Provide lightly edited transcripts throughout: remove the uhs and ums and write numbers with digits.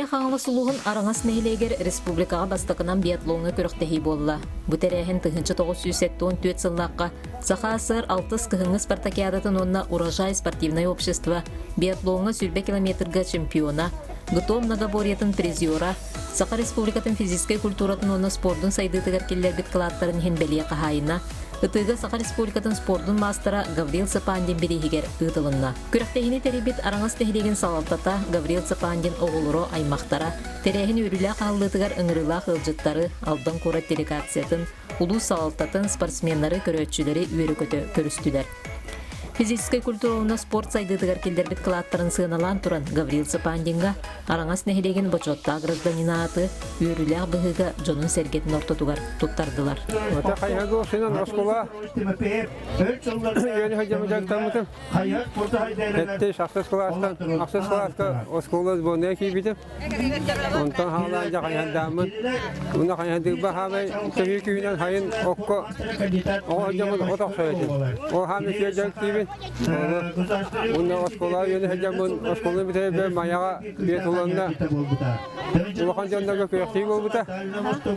Мэҥэ Хаҥалас улууһун Араҥас нэһилиэгэр республикаҕа бастакынан биатлоҥҥа күрэхтэһии буолла. Бу тэрээһин 1974 сыллаахха Саха АССР алтыс кыһыҥҥы спартакиадатын уонна Урожай спортивнай общество биатлоҥҥа сүүрбэ километрга чемпиона, ГТО многоборьетын призера, Саха Республикатын физическэй культуратын уонна спордун сайдыытыгар киллэрбит кылааттарын иһин бэлиэ хаһаайына, ытыыга Саха Республикатын спордун маастара Гаврил Цыпандин бирииһигэр ыытылынна. Күрэхтэһиини тэрийбит Араҥас нэһилиэгин салалтата Гаврил Цыпандин оҕолоро, аймахтара тэрээһин үөрүүлээх аһыллыытыгар ыҥырыылаах ыалдьыттары, Алдан куорат делегациятын, улуус салалтатын, спортсменнары, көрөөччүлэри үөрэ-көтө көрүстүлэр. Физическэй культура уонна спорт сайдыытыгар киллэрбит кылааттарын сыаналаан туран Гаврил Цыпандинга Араҥас нэһилиэгин бочуоттаах гражданина ааты үөрүүлээх быһыыга дьонун-сэргэтин ортотугар туттардылар. Ата хайһага охсунан оскуола үөнү сылдьаммыт дьарыктаммытым. Сэттис, ахсыс кылаастан, ахсыс кылааска оскуола сборная киирбитим. Онтон хаалаан дьэ хайһардааммын, уонна хайһардыырба хаамай төһүү күүһүнэн хайын окко оҕо сылдьаммын от охсор этим. Ол хаамай үчүгэй дьарыктыыбын. Уонна оскуолаҕа үөрэнэ сылдьаммын, оскуоланы бүтэрэрбэр Майаҕа биэт уланна улахан дьоннорго күрэхтии буолбута.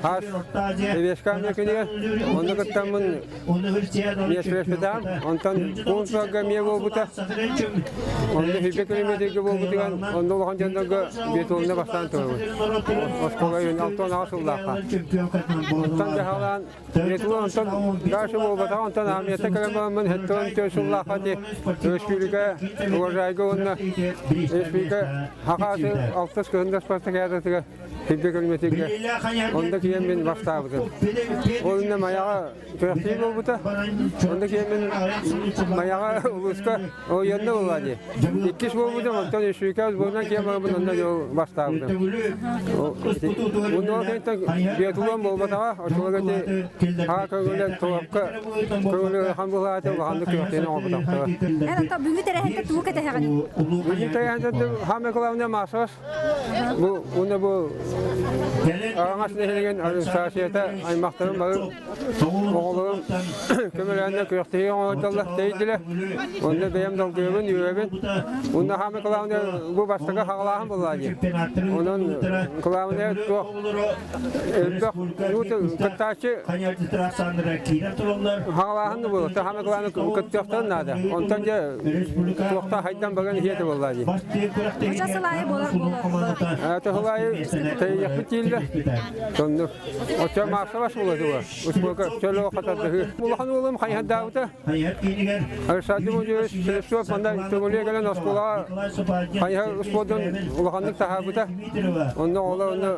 Хаас Эбиэскэ армия күнүгэр онно кыттаммын Миэстэлэспитим. Онтон уон сылга эмиэ буолбута. Онно сүүрбэ километрга буолбутугар онно улахан дьоннорго биэт уонна бастаан турабын. Оскуола 68 сыллаахха. Онтон дьаһалаан биэт уон онтон дальше буолбатаҕа онтон армията кэлэн бараммын 74 сыллаахха ити республика Урожайга уонна республика Хакасы алтыс кыһын спартакиадатыгар Сиргэ километргэ онно киэн мин бастаабытым. Ол иннэ Майаҕа күрэхтии буолбута. Онно киэн мин Майаҕа улууска ойонно буолла дии. Иккис буолбутум, онтон үсүүкэ сборынан киэн барабын, онно дьол бастаабытым. Онно кэнтэн биатлон буолбатаҕа, оччолорго ити хаа көҥүлэ туопка көҥүлэ хан булааты улаханнык күрэхтиини оҥорботохторо. Эн ото бүгүҥҥү тэрээһинтэн тугу кэтэһэҕин? Бүгүҥҥү тэрээһинтэн хаамай кылаабына маасос Бу уонна бу Араҥас нэһилиэгин администрацията аймахтарым бары оҕолорум көмөлөөннөр күрэхтэһии оҥордоллор тэйдилэр. Онно бэйэм долгуйабын, үөрэбин. Уонна хаамай кылаабынай бу бастакы хаҕалааһын буолла дии. Онон кылаабынай туох элбэх кыттааччы хаҕалааһын да буолуо. Хаамай кылаабынай кыттыахтарын наада. Онтон дьэ туохта хайдан баран иһиэтэ буолла дии. Оча сыл аайы буолар буолар. Сыл аайы тэйиэхпит дииллэр. Соннук. Оччо маассабас буола туга. Успуока чөлөө хатардыһыы. Улахан уолум хайыһардаабыта. Александр Владимирович Слепцов манна көҥүлүө кэлэн оскуолаҕа хайыһар спордун улаханнык таһаарбыта. Онно оҕолор онно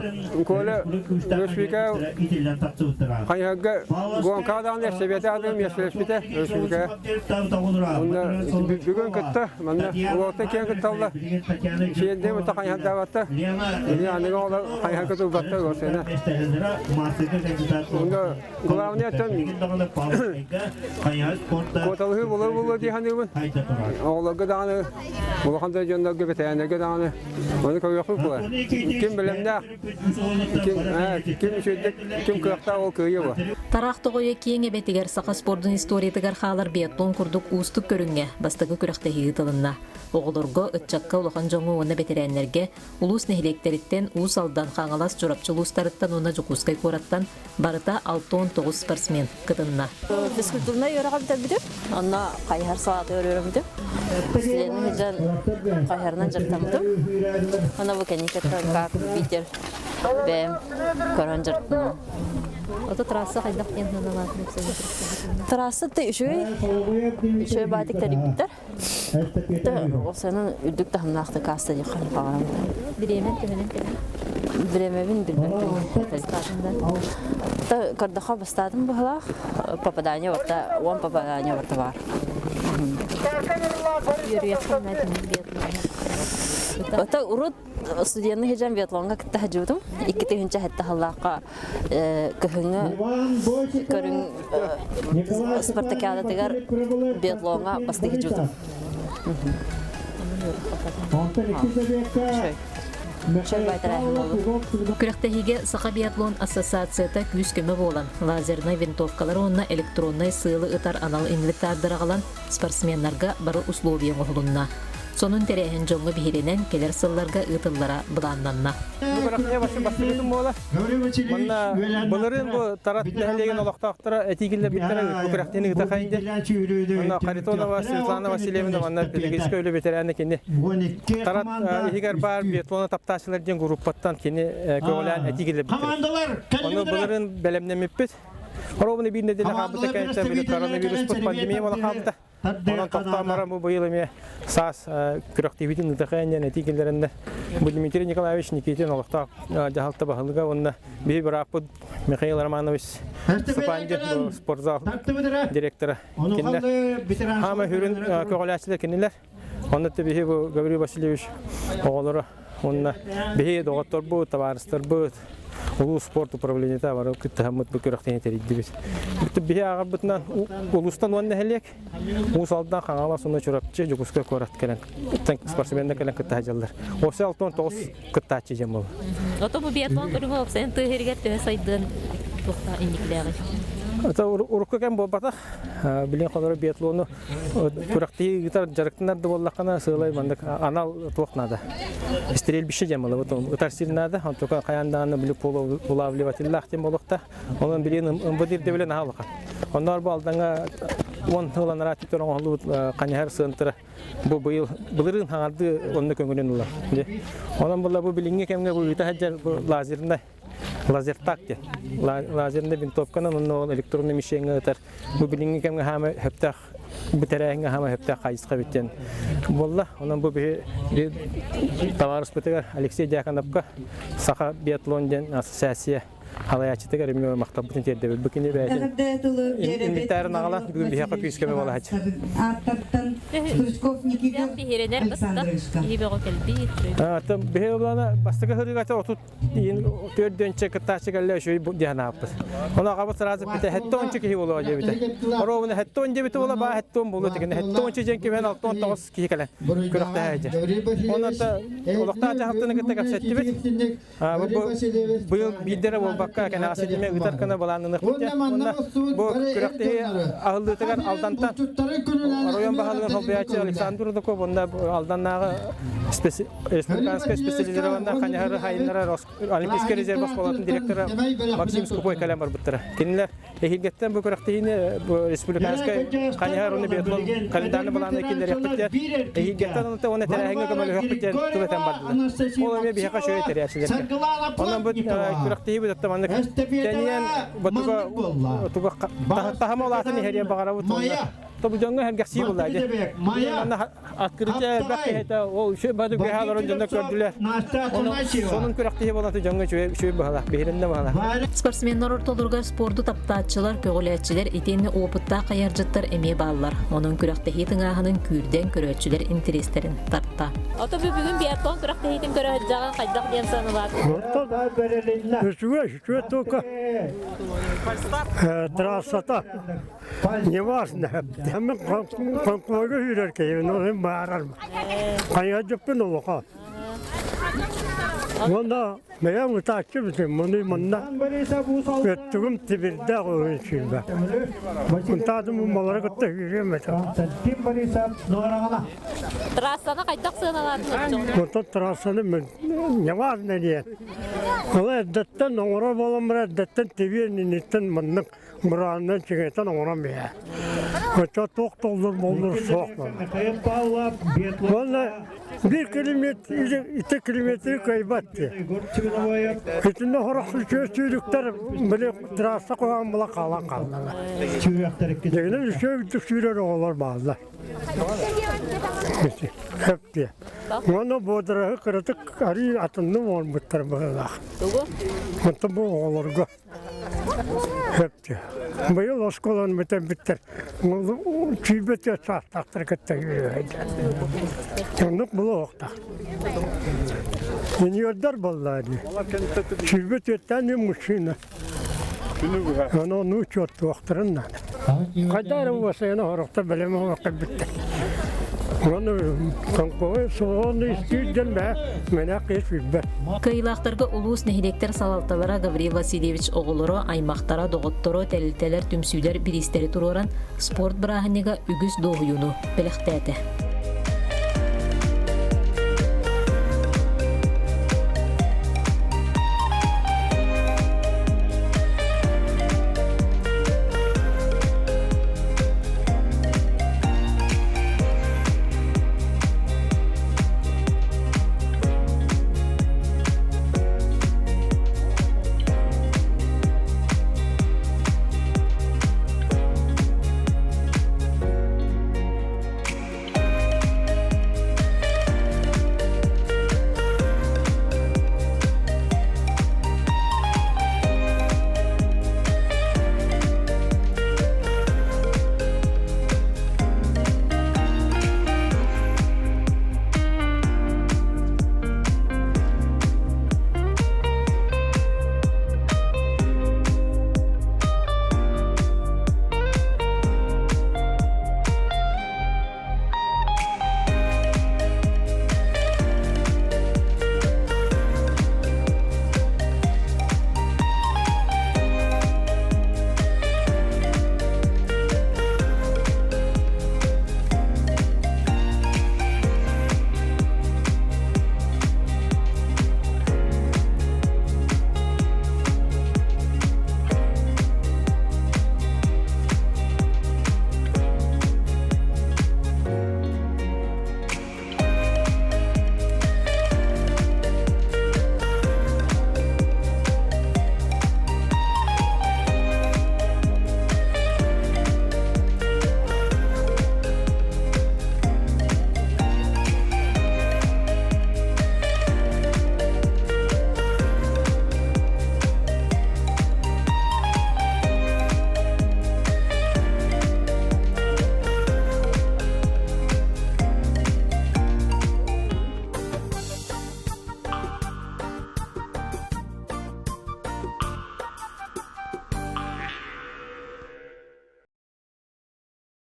Коля Республика хайыһарга гонкаҕа даҕаны сэбиэтэ аатын миэстэлэспитэ республикаҕа. Онно бүгүн кытта манна улуоттан киэн кытталлар. Сиэндэм ута хайыһардаабатта. Или аныгы оҕолор хайыһарга турбаттар уосена. Онно главное оттон куоталаһыы буолар буолуо дии саныыбын. Оҕолорго даҕаны улахан да дьоннорго бэтэрээннэргэ даҕаны ону көрүөхпүт буолар. Ким бэлэмнээх Ким, ким үчүгэйдик, ким кыахтаах ол кыайыа буо. Тараах тоҕойо киэҥ эбэтигэр саха спордун историятыгар хаалар биатлон курдук уустук көрүҥҥэ бастакы күрэхтэһии ыытылынна. Оҕолорго, ыччакка, улахан дьоҥҥо уонна бэтэрээннэргэ улуус нэһилиэктэриттэн Уус Алдан, Хаҥалас, Чурапчы улуустарыттан уонна Дьокуускай куораттан барыта 69 спортсмен кытынна. Физкультурнай үөрэҕи бүтэрбитим. Онно хайыһар салаатыгар үөрэммитим. Студенын сылдьан хайыһарынан дьарыктаммытым. Онно бу кэнники как любитель бэйэм көрөн дьарыктанным. Ото трасса хайдах диэн сыаналаатын Трасса ты үчүгэй, үчүгэй баатык тэрийбиттэр. Осанан үрдүк таһымнаахтык ааста диэххэ баҕарабын. Бириэмэн төһөнөн кэлэр? Бириэмэбин билбэппин. Та көрдөххө бастаатым быһылаах. Попадание барта, уон попадание барта баар. Үөрүйэххин биатлоҥҥа. Ото урут студенны сылдьан биатлоҥҥа кытта сылдьыбытым. 2007 сыллаахха кыһыҥҥы көрүҥ спартакиадатыгар биатлоҥҥа бастыы сылдьыбытым. Күрэхтэһиигэ Саха биатлон ассоциацията күүс-көмө буолан, лазернай винтовкалары уонна электроннай сыалы ытар анал инвентардары аҕалан, спортсменнарга бары условия оҥоһулунна. Сонун тэрээһин дьоҥҥо биһирэнэн кэлэр сылларга ыытыллара былааннанна. Бу күрэхтэһии бастакытын буола. Манна былырыын бу Тарат нэһилиэгин олохтоохторо этии киллэрбиттэрэ бу күрэхтэһиини ыыта хайын диэн. Онно Харитонова Светлана Васильевна манна педагогическай үлэ бэтэрээнэ кини Тарат иһигэр баар биатлона таптааччылар диэн группаттан кини көҕүлээн этии киллэрбиттэр. Ону былырыын бэлэмнэммиппит. Хоруобуна биир нэдиэлэ хаалбыта кэнниттэн били коронавируспут пандемия буола хаалбыта. Онон тохтоон баран бу быйыл эмиэ саас күрэхтиибитин ыытыахайын диэн этии киллэрэннэр бу Дмитрий Николаевич Никитин олохтоох дьаһалта баһылыга уонна биһи бырааппыт Михаил Романович Сапандин спортзал директора кинилэр хаама хүрүн көҕүлээччилэр кинилэр. Онно биһи бу Гаврил Васильевич оҕолоро уонна биһи доҕотторбут, табаарыстарбыт, улуус спорт управлениета бары кыттыһаммыт бу күрэхтэһиини тэрийдибит. Биһи ааҕарбытынан улуустан уон нэһилиэк, Уус Алдан, Хаҥалас уонна Чурапчы, Дьокуускай куорат кэлэн спортсменнар кэлэн кытта сылдьаллар. Уопсай 69 кыттааччы дьон буолла. Ото бу биатлон көрүҥэ уопсайын тыа иһигэр төһө сайдыан туохтаах инникилээҕий? Это урукку кэм буолбатах. Билин холоро биатлону күрэхтии ыытар дьарыктанар да буоллаххына сыалай маннык анал туох наада. Стрельбище диэн буолла ытар сир наада. Онтука хайаан даҕаны били улавливателлаах диэн буолуохта. Онон билин ымбыт ирдэбилэ наһаа улахан. Онноор бу Алдаҥҥа уон сыл анараа түтөр оҥоһуллубут Ханьаһар сыантыра бу быйыл былырыын хаҥардыы онно көҥүлүн ылар. Онон була бу билиҥҥи кэмҥэ бу ыыта сылдьар бу лазернай лазертаг диэн. Лазерный винтовканан онно ол электронный мишеҥҥэ ытар. Бу билиҥҥи кэмҥэ хаама сөптөөх бу тэрээһиҥҥэ хаама сөптөөх хайысха эбит диэн буолла. Онон бу биһи табаарыспытыгар Алексей Дьяконовка Саха биатлон диэн ассоциация халайааччытыгар эмиэ махталбытын тиэрдэбит. Бу кини бэйэтин Эҕэрдэ тылы биэрэбит инвентарын аҕалан бүгүн биһиэхэ күүскэ буолааччы. Ааттартан Стручков Никита Биһирэнэр баста Александровичка. киһи бөҕө кэлбит. Биһи облана бастакы хырыгата отут төрдүөнчэ кыттааччы кэллэ үчүгэй диэн ааппыт. Ону аҕабыт сразу эппитэ хэтте ончу киһи буолуо диэбитэ. Оруобуна хэтте он диэбитэ буола баа хэтте он буолуо тигинэ хэтте ончу диэн кимэн алта он тоҕус киһи кэлэн күрэхтэһээдьэ. Онон олохтоох дьаһалтаны кытта кэпсэттибит. Быйыл биирдэрэ буолбакка кэнэҕэс ситимэ ыытар гына былааннаныахпыт диэн. Уонна бу күрэхтэһии аһыллыытыгар Алдантан оройуон баһылыгын солбуйааччы Александр Рудаков уонна Алданнааҕы республиканскай специализированнай хайыһары хайыннарар Олимпийскай резерв оскуолатын директора Максим Скупой кэлэн барбыттара. Кинилэр Эһиилгэттэн бу күрэхтэһиини республиканскай хайыһар уонна биатлон календарный былааны киллэриэхпит диэн эһиилгэттэн уонна уонна тэрээһиҥҥэ көмөлөһүөхпүт диэн тыл этэн бардылар. Ол эмиэ биһиэхэ үчүгэй тэрийээччилэргэ. Онон бу күрэхтэһиибит оттон маннык тэнийэн туга туга таһыма улаатан иһэриэн баҕарабыт уонна тобу дьоҥҥо сэргэхсийии буолла дии. Манна Открытие элбэх киһитэ ол үчүгэй бады күһэ олорон дьонно көрдүлэр. Сонун күрэхтэһии буолан дьоҥҥо үчүгэй үчүгэй быһалаах, биһирэннэ быһалаах. Спортсменнар ортолоругар спорду таптааччылар, көҕүлээччилэр итиэннэ опыттаах хайыһардьыттар эмиэ бааллар. Онон күрэхтэһии тыҥааһынын күүрдэн көрөөччүлэр интэриэстэрин тарта. Ото бүгүн биатлон күрэхтэһиитин көрө сылдьаҕын хайдах диэн сыаналаат? Үчүгэй, үчүгэй только трассата Неважно. Мен конкурга үүрэр киһибин, ол баарар. Хайа дьоппун олоха. Уонна бэйэм ытааччы бүтүн, муну манна өттүгүм тибирдээх уһун сүүрбэ. Унтаатым уммалары кытта сүүрүөм этэ. Трассаны хайдах сыаналаатыҥ? Онтон трассаны мен неважно диэн. Ол эрдэттэн оҥорор буолан баран эрдэттэн тибиэн инниттэн маннык Мураанынан чиҥэтэн оҥорон биһэ. Оччо туох толлур боллур суох буолла. Уонна биир километр икки километры кыайбат дии. Итиннэ сорох үчүгэй сүүрүктэр били трасса куһаҕан була хаалан хааллалар. Дэгинэн үчүгэй үрдүк сүүрэр оҕолор бааллар. Хөп диэ. Уонна буодураһы кыратык арыы атынным оҥорбуттар быһыылаах. Онтон бу оҕолорго Сөптө. Быйыл оскуоланы бүтэрбиттэр. Сүүрбэ саастаахтары кытта үөрүйдэ. Оннук булуохтаах. Юниордар буоллаа дии. Сүүрбэ түөртээн мужчина. Ону ону учуоттуохтарын наада. Хайда эрэ уосайана хорохтор бэлэм оҥорох кэлбиттэр. Ону конкурс суоҕун истиир бээ мэнэх киһи сүүрбэт. Кыайыылаахтарга улуус нэһилиэктэр салалталара Гаврил Васильевич оҕолоро, аймахтара, доҕотторо, тэрилтэлэр, түмсүүлэр бириистэри туруоран, спорт бырааһынньыга үгүс дуоһуйууну бэлэхтээтэ.